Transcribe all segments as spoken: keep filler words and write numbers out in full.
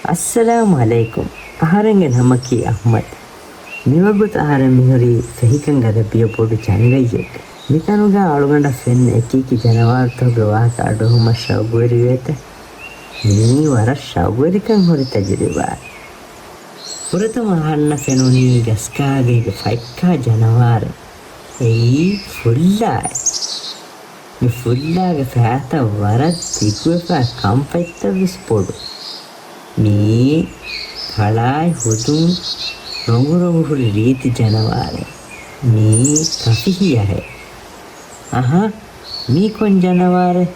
އައްސަލާމު ޢަލައިކުމް. އަހަރެންގެ ނަމަކީ އަޙްމަދު. މިވަގުތު އަހަރެން މިހުރީ ފެހިކަން ގަދަ ބިޔަ ބޮޑު ޖަންގައްޔެއްގަ. މިތަނުގަ އަޅުގަނޑަށް ފެންނަ އެކިއެކި ޖަނަވާރުތަކުގެ ވާހަކަ އަޑުއެހުމަށް ޝައުގުވެރިވޭތަ؟ މީ ވަރަށް ޝައުގުވެރިކަން ހުރި ތަޖުރިބާއެއް. ފުރަތަމަ އަހަންނަށް ފެނުނީ ގަސްގާގޭގެ ފަތްކާ ޖަނަވާރެއް. އެއީ ފުއްލާއެއް. މި ފުއްލާގެ ފައިތައް ވަރަށް ދިގުވެފަ ކަންފަތްތައް ވެސް ބޮޑު. މީ ކަޅާތް ހުދުން ރޮނގުރޮނގު ހުރި ރީތި ޖަނަވާރެއް. މީ ކަފިހިޔަހެއް. އަހަ، މީ ކޮން ޖަނަވާރެއް؟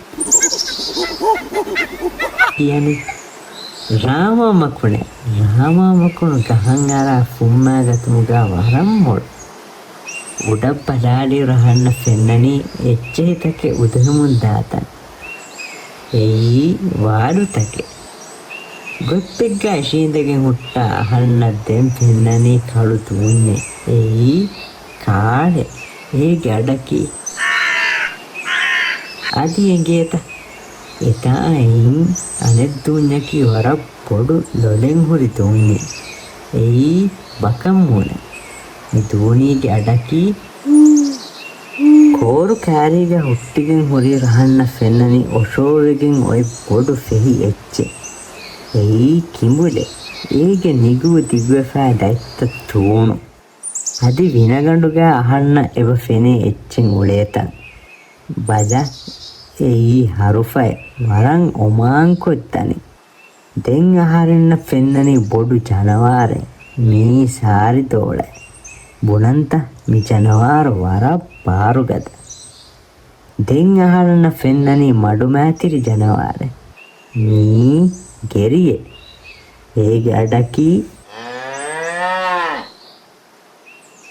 ކިޔަނީ ރާމާ މަކުނެއް. ރާމާ މަކުނު ގަހަށް އަރާ ފުއްމާގަތުމުގަ ވަރަށް މޮޅު. އުޑަށް ބަލާލިއިރު އަހަންނަށް ފެންނަނީ އެއްޗެހިތަކެއް އުދުހެމުން ދާތަން. އެއީ ވާލުތަކެއް. ގޮތްޕެއްގަ އިށީނދެގެން ހުއްޓާ އަހަންނަށް ދެން ފެންނަނީ ކަޅު ދޫންޏެއް. އެއީ ކާޅެއް. އޭގެ އަޑަކީ އަދި އެނގޭތަ؟ އެތާ އެއިން އަނެއް ދޫންޏަކީ ވަރަށް ބޮޑު ލޮލެއް ހުރި ދޫންޏެއް. އެއީ ބަކަންމޫނެއް. މި ދޫނީގެ އަޑަކީ ކޯރު ކާރީގަ ހުއްޓިގެން ހުރި އަހަންނަށް ފެންނަނީ އޮށޯވެގެން އޮތް ބޮޑު ފެހި އެއްޗެއް. އެއީ ކިނބުލެއް. އޭގެ ނިގޫ ދިގުވެފައި ދަތްތައް ތޫނު. އަދި ވިނަގަނޑުގަ އަހަންނަށް އެބަ ފެނޭ އެއްޗެއް އުޅޭތަން. ބަލަ، އެއީ ހަރުފައެއް. ވަރަށް އޮމާންކޮށް ދަނީ. ދެން އަހަރެންނަށް ފެންނަނީ ބޮޑު ޖަނަވާރެއް. މީ ސާރިދޯޅައެއް. ބުނަންތަ، މި ޖަނަވާރު ވަރަށް ބާރުގަދަ. ދެން އަހަރެންނަށް ފެންނަނީ މަޑުމައިތިރި ޖަނަވާރެއް. މީ ގެރިއެއް. އޭގެ އަޑަކީ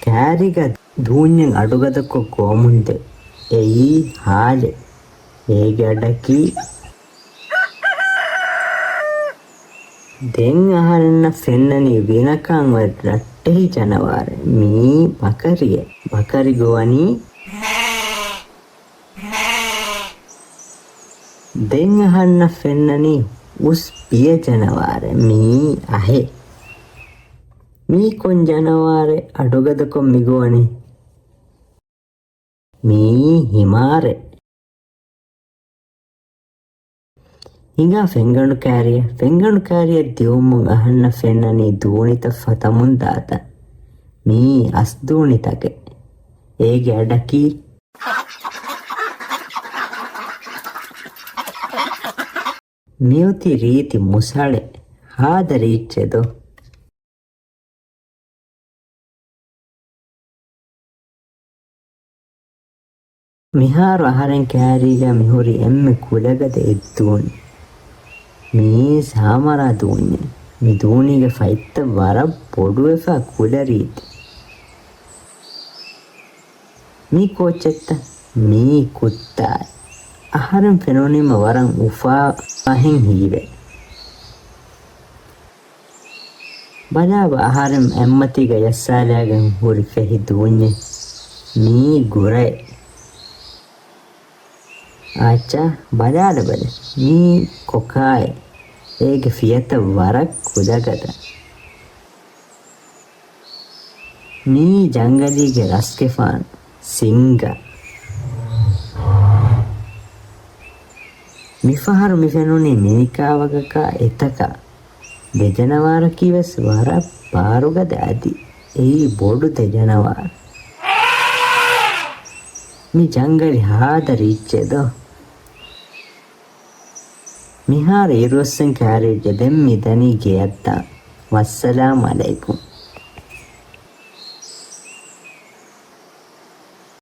ކާރީގަ ދޫންޏެއް އަޑުގަދަކޮށް ގޮވަމުންދޭ. އެއީ ހާލެއް. އޭގެ އަޑަކީ ދެން އަހަރެންނަށް ފެންނަނީ ވިނަކަން އޮތް ރައްޓެހި ޖަނަވާރެއް. މީ ބަކަރިއެއް. ބަކަރި ގޮވަނީ. ދެން އަހަންނަށް ފެންނަނީ އުސް ބިޔަ ޖަނަވާރެއް. މީ އަހެއް. މީ ކޮން ޖަނަވާރެއް އަޑުގަދަކޮށް މިގޮވަނީ؟ މީ ހިމާރެއް. ހިނގާ ފެންގަނޑު ކާރިއަށް. ފެންގަނޑު ކާރިއަށް ދިއުމުން އަހަންނަށް ފެންނަނީ ދޫނިތައް ފަތަމުން ދާތަން. މީ އަސްދޫނިތަކެއް. އޭގެ އަޑަކީ މިއޮތީ ރީތި މުސަޅެއް. ހާދަ ރީއްޗެއް ދޯ. މިހާރު އަހަރެން ކާރީގަ މިހުރި އެންމެ ކުލަގަދަ އެއްދޫނި. މީ ސާމަރާ ދޫންޏެއް. މި ދޫނީގެ ފަތްތައް ވަރަށް ބޮޑުވެފަ ކުލަ ރީތި. މީ ކޯއްޗެއްތަ؟ މީ ކުއްތާއެއް. އަހަރެން ފެނުނީމަ ވަރަށް އުފާ ފަހެއް ހީވޭ. ބަލާބަ އަހަރެން އެއްމަތީގަ ޔައްސާލާގެން ހުރި ފެހި ދޫންޏެއް. މީ ގުރައެއް. އާއްޗާ، ބަލާލަބަލެ. މީ ކޮކާއެއް. އޭގެ ފިޔަތައް ވަރަށް ކުލަގަދަ. މީ ޖަންގަލީގެ ރަސްގެފާނު ސިންގާ. މިފަހަރު މި ފެނުނީ މިނިކާ ވަގަކާ އެތަކާ. ދެ ޖަނަވާރަކީ ވެސް ވަރަށް ބާރުގަދަ އަދި އެއީ ބޮޑު ދެ ޖަނަވާރު. މި ޖަންގަލި ހާދަ ރީއްޗެއް ދޯ. މިހާރު އިރުއޮއްސެން ކާރިއްޖެ ދެން މިދަނީ ގެއަށްދާން. ވައްސަލާމް އަލައިކުމް.